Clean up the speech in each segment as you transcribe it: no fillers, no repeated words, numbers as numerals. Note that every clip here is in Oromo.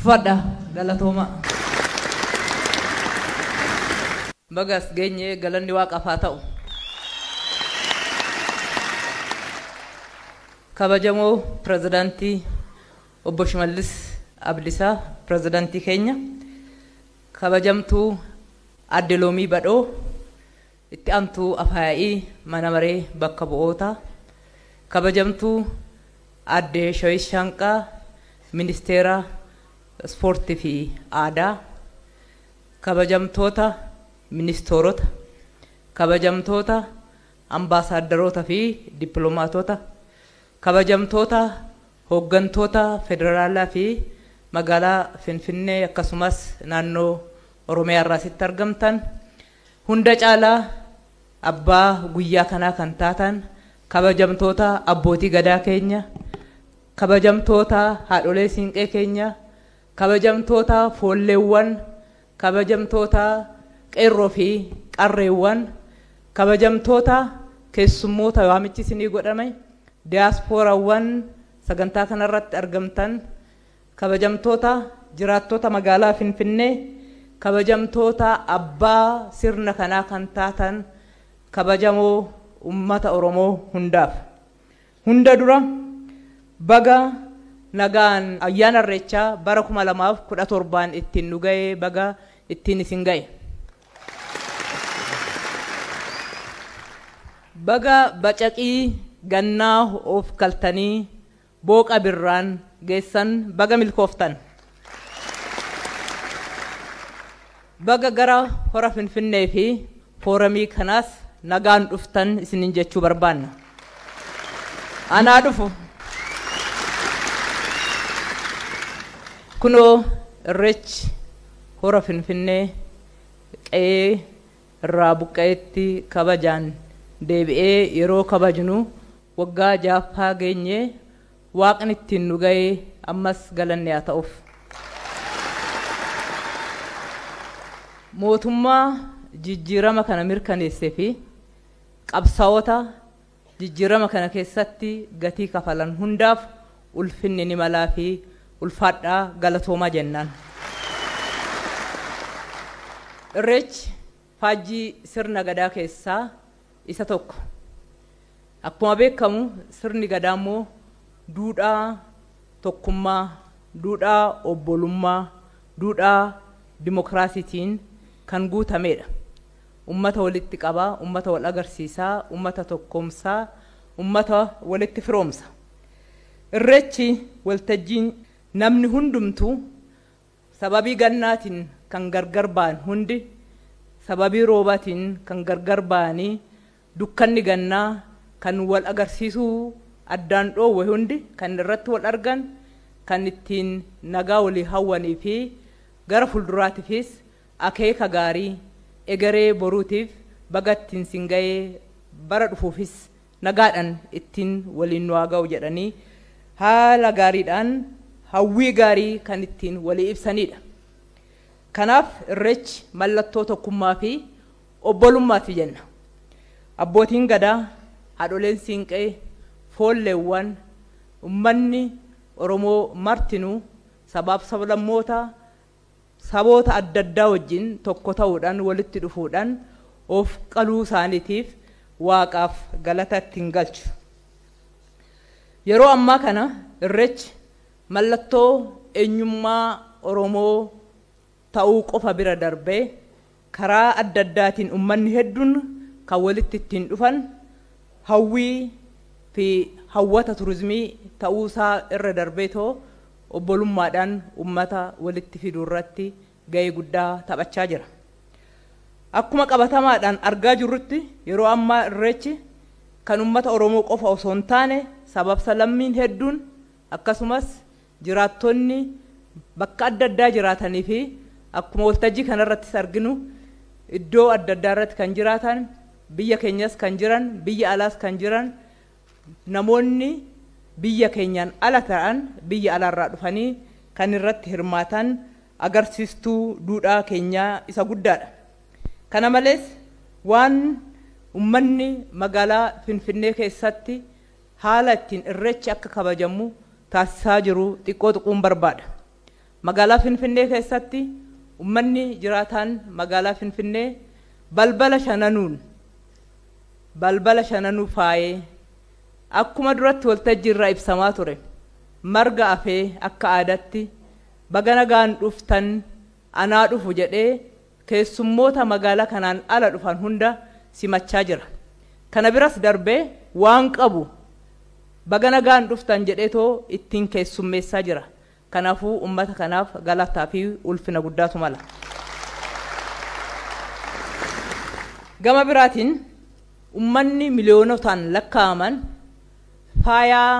Fadha galatooma. Bagas geenye, galanni waaqaaf haa ta'u. Kabajamoo pirezidaantii obbo Shimallis Abdiisaa, pirezidaantii keenya, kabajamtuu adde Loomii Badhoo, itti aantuu afaayii mana maree bakka bu'ootaa, kabajamtuu adde Shawit Shaanqaa, ministeera ispoortii fi aadaa, kabajamtoota ministeerota, kabajamtoota ambaasaadarootaa fi dippiloomaatota, kabajamtoota hooggantoota federaalaa fi magaalaa Finfinnee akkasumas naannoo Oromiyaa irraa asitti argamtan, hunda caalaa abbaa guyyaa kanaa kan taatan kabajamtoota abbootii gadaa keenya, kabajamtoota haadholee siinqee keenya, kabajamtoota foolleewwan, kabajamtoota qeerroo fi qarreewwan, kabajamtoota keessummoota waamichi isinii godhame, diyaaspooraawwan sagantaa kanarratti argamtan, kabajamtoota jiraattota magaalaa Finfinnee, kabajamtoota abbaa sirna kanaa kan taatan, kabajamoo ummata Oromoo hundaaf. Hunda dura baga nagaan ayyaana Irreechaa bara 2017n ittiin nu ga'e, baga ittiin isin ga'e. Baga bacaqii gannaa of kaltanii booqa birraan geessan, baga milkooftan. Baga gara hora Finfinnee fi fooramii kanaas nagaan dhuftan isinin jechuu barbaanna. Anaa dhufu. Kunoo Irreechi hora Finfinnee qe'ee irraa buqqa'etti kabajaan deebi'ee yeroo kabajnu waggaa jaaffaa geenyee, waaqni ittiin nu ga'ee ammas galanni haa ta'uuf. Mootummaa jijjiirama kana mirkaneessee fi qabsaa'ota jijjiirama kana keessatti gatii kafalan hundaaf ulfinni ni malaa fi ulfaadhaa, galatoomaa jennaan. Irreechi faajjii sirna gadaa keessaa isa tokko. Akkuma beekamu sirni gadaa immoo duudhaa tokkummaa, duudhaa obbolummaa, duudhaa dimokiraasiitiin kan guutamedha. Ummata walitti qabaa, ummata wal agarsiisaa, ummata tokkoomsaa, ummata walitti firoomsa. Irreechi waltajjiin namni hundumtuu sababii gannaatiin kan gargar ba'an hundi, sababii roobaatiin kan gargar ba'anii dukkanni gannaa kan wal agarsiisuu addaan dhoowwe hundi kan irratti wal argan, kan ittiin nagaa walii hawwanii fi gara fuulduraatiifis akeeka gaarii egeree boruutiif baga ittiin sin ga'ee, bara dhufuufis nagaadhaan ittiin waliin nu haa ga'u jedhanii haala gaariidhaan hawwii gaarii kan ittiin walii ibsanidha. Kanaaf Irreechi mallattoo tokkummaa fi obbolummaati jenna. Abbootiin gadaa, haadholeen siinqee, foolleewwan, uummanni Oromoo martinuu sabaaf sablammoota, saboota adda addaa wajjin tokko ta'uudhaan walitti dhufuudhaan of qaluu isaaniitiif waaqaaf galata ittiin galchu. Yeroo ammaa kana Irreechi mallattoo eenyummaa Oromoo ta'uu qofa bira darbee karaa adda addaatiin uummanni hedduun kan walitti ittiin dhufan, hawwii fi hawwata turizimii ta'uusaa irra darbee too obbolummaadhaan uummata walitti fiduu irratti ga'ee guddaa taphachaa jira. Akkuma qabatamaadhaan argaa jirrutti yeroo ammaa Irreechi kan uummata Oromoo qofa osoo hin taane sababsa lammiin hedduun akkasumas jiraattonni bakka adda addaa jiraatanii fi akkuma waltajjii kanarrattis arginu iddoo adda addaa irratti kan jiraatan, biyya keenyas kan jiran, biyya alaas kan jiran, namoonni biyya keenyaan ala ta'an biyya alaarraa dhufanii kan irratti hirmaatan agarsiistuu duudhaa keenyaa isa guddaadha. Kana malees waan uummanni magaalaa Finfinnee keessatti haala ittiin Irreechi akka kabajamu taasisaa jiru xiqqoo tuquun barbaada. Magaalaa Finfinnee keessatti uummanni jiraataan magaalaa Finfinnee balbala shananuu faayee akkuma duratti waltajjii irraa ibsamaa ture marga afee akka aadaatti baga nagaan dhuftan anaa dhufu jedhee keessummoota magaalaa kanaan ala dhufan hunda simachaa jira. Kana biras darbee waan qabu baga nagaan dhuftan jedheetoo ittiin keessummeessaa jira. Kanaafuu uummata kanaaf galataa fi ulfina guddaatu mala. Gama biraatiin uummanni miliyoonotaan lakkaa'aman faayaa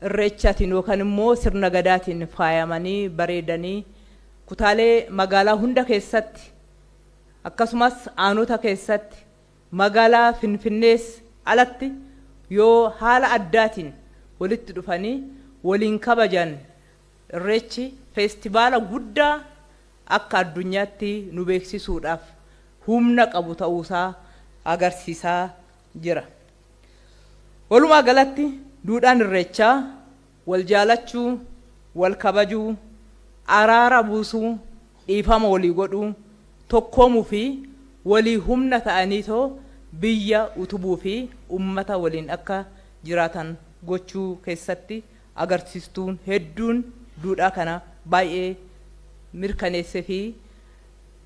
irreechaatiin yookaan immoo sirna gadaatiin faayamanii bareedanii kutaalee magaalaa hunda keessatti akkasumas aanota keessatti magaalaa Finfinnees alatti yoo haala addaatiin walitti dhufanii waliin kabajan irreechi feestivaala guddaa akka addunyaatti nu beeksisuudhaaf humna qabu ta'uusaa agarsiisaa jira. Walumaa galatti duudhaan irreechaa wal jaalachuu, wal kabajuu, araara buusuu, dhiifama walii godhuu, tokkoomuu fi walii humna ta'aniitoo biyya utubuu fi uummata waliin akka jiraatan gochuu keessatti agarsiistuun hedduun duudhaa kana baay'ee mirkaneessee fi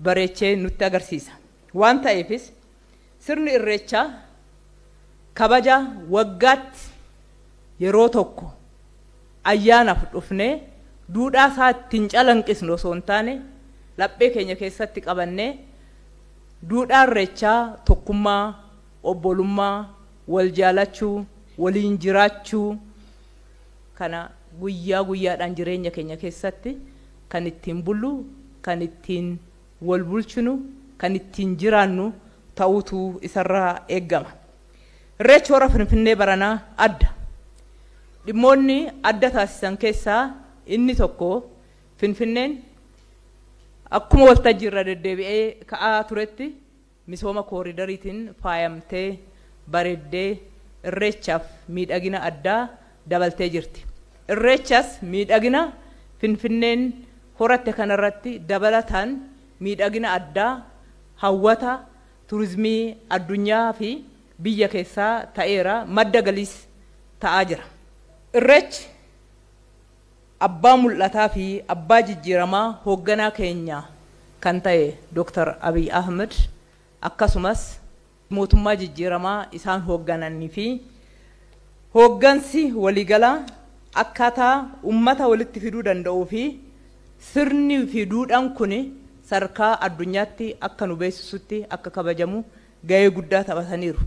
bareechee nutti agarsiisa. Waan ta'eefis sirni irreechaa kabaja waggaatti yeroo tokko ayyaanaaf dhufnee duudhaa isaa ittiin calanqisnu osoo hin taane laphee keenya keessatti qabannee duudhaa irreechaa tokkummaa, obbolummaa, wal jaalachuu, waliin jiraachuu kana guyyaa guyyaadhaan jireenya keenya keessatti kan ittiin bullu, kan ittiin wal bulchinu, kan ittiin jiraannu ta'uutu isarraa eeggama. Irreechi hora Finfinnee baranaa adda. Dhimmoonni adda taasisan keessaa inni tokko Finfinneen akkuma waltajjii irra deddeebi'ee ka'aa turetti misooma kooriidariitiin faayamtee bareeddee irreechaaf miidhagina addaa dabaltee jirti. Irreechas miidhagina Finfinneen horatte kanarratti dabalataan miidhagina addaa hawwata turizimii addunyaa fi biyya keessaa ta'eera, madda galiis ta'aa jira. Irreechi abbaa mul'ataa fi abbaa jijjiiramaa hoogganaa keenya kan ta'e Dr. Abiy Ahmed akkasumas mootummaa jijjiiramaa isaan hooggananii fi hooggansi waliigalaa akkaataa uummata walitti fiduu danda'uu fi sirni fi duudhaan kun sadarkaa addunyaatti akka nu beeksisutti akka kabajamu gahee guddaa taphataniiru.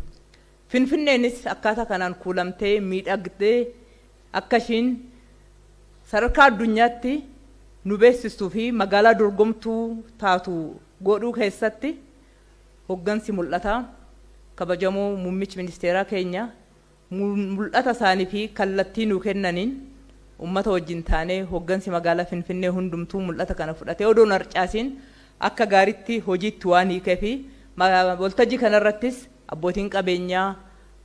Finfinneenis akkaataa kanaan kuulamtee miidhagdee akka ishiin sadarkaa addunyaatti nu beeksistuu fi magaalaa dorgomtuu taatu godhuu keessatti hooggansi mul'ataa kabajamoo muummichi ministeeraa keenya mul'ata isaanii fi kallattii nu kennaniin uummata wajjin taanee hooggansi magaalaa Finfinnee hundumtuu mul'ata kana fudhatee odoon harcaasiin akka gaariitti hojiitti waan hiikee fi waltajjii kanarrattis abbootiin qabeenyaa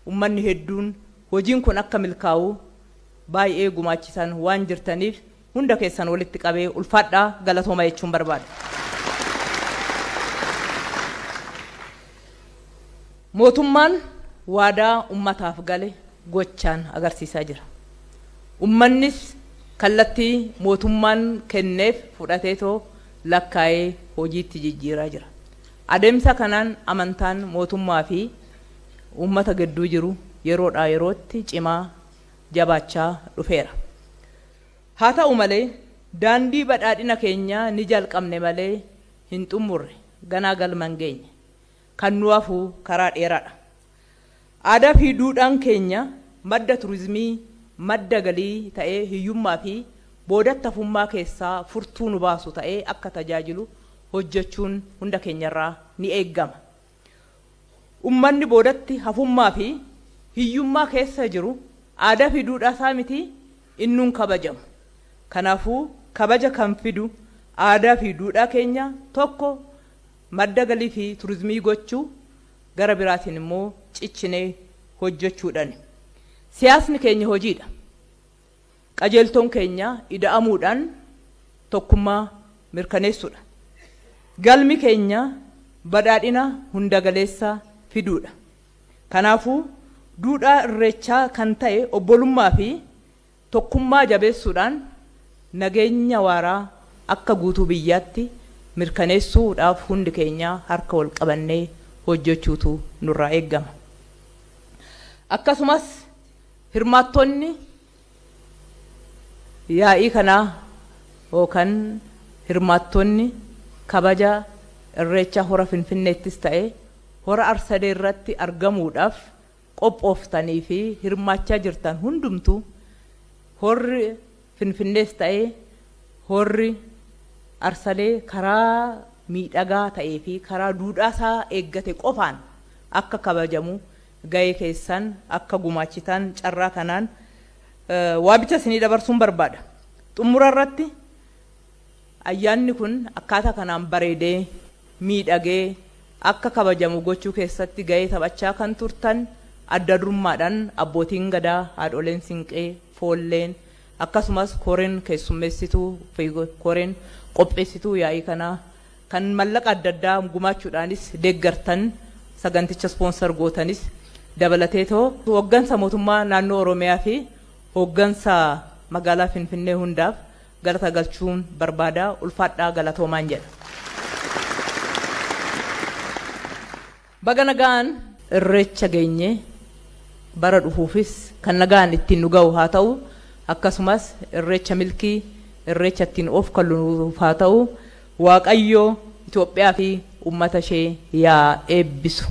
uummanni hedduun hojiin kun akka milkaa'u baay'ee gumaachisan waan jirtaniif hunda keessan walitti qabee ulfaadhaa galatooma jechuun barbaada. Mootummaan waadaa uummataaf gale gochaan agarsiisaa jira. Uummannis kallattii mootummaan kenneef fudhateetoo lakkaa'ee hojiitti jijjiiraa jira. Adeemsa kanaan amantaan mootummaa fi uummata gidduu jiru yeroodhaa yerootti cimaa jabaachaa dhufeera. Haa ta'u malee daandii badhaadhina keenyaa ni jalqabne malee hin xumurre, ganaa galma hin geenye. Kan nu hafu karaa dheeraadha. Aadaa fi duudhaan keenya madda turizimii, madda galii ta'ee hiyyummaa fi boodatti hafummaa keessaa furtuu nu baasu ta'ee akka tajaajilu hojjechuun hunda keenyarraa ni eeggama. Uummanni boodatti hafummaa fi hiyyummaa keessa jiru aadaa fi duudhaa isaa miti innuun kabajamu. Kanaafuu kabaja kan fidu aadaa fi duudhaa keenya tokko madda galii fi turizimii gochuu, gara biraatiin immoo ciccinee hojjechuudhaan. Siyaasni keenya hojiidha. Qajeeltoon keenya ida'amuudhaan tokkummaa mirkaneessuudha. Galmi keenya badhaadhina hundagaleessa fiduudha. Kanaafuu duudhaa irreechaa kan ta'e obbolummaa fi tokkummaa jabeessuudhaan nageenya waaraa akka guutuu biyyaatti mirkaneessuudhaaf hundi keenya harka wal qabannee hojjechuutu nurraa eeggama. Akkasumas hirmaattonni yaa'ii kanaa yookaan hirmaattonni kabaja irreecha hora Finfinneettis ta'e hora Arsadee irratti argamuudhaaf qophooftanii fi hirmaachaa jirtan hundumtuu horri Finfinnees ta'e horri Arsadee karaa miidhagaa ta'ee fi karaa duudhaasaa eeggate qofaan akka kabajamu ga'ee keessan akka gumaachitan carraa kanaan waamicha isinii dabarsuun barbaada. Xumura irratti ayyaanni kun akkaataa kanaan bareedee miidhagee akka kabajamu gochuu keessatti ga'ee taphachaa kan turtan adda durummaadhaan abbootiin gadaa, haadholeen siinqee, foolleen akkasumas koreen keessummeessituu fi koreen qopheessituu yaa'ii kanaa kan mallaqa adda addaa gumaachuudhaanis deeggartan saganticha ispoonsar gootanis dabalatee too hooggansa mootummaa naannoo Oromiyaa fi hooggansa magaalaa Finfinnee hundaaf galata galchuun barbaada. Ulfaadhaa, galatoomaan jedha. Baga nagaan irreecha geenye, bara dhufuufis kan nagaan ittiin nu ga'u haa ta'u, akkasumas irreecha milkii, irreecha ittiin of kalluuf haa ta'u. Waaqayyo Itoophiyaa fi uummata ishee yaa eebbisu.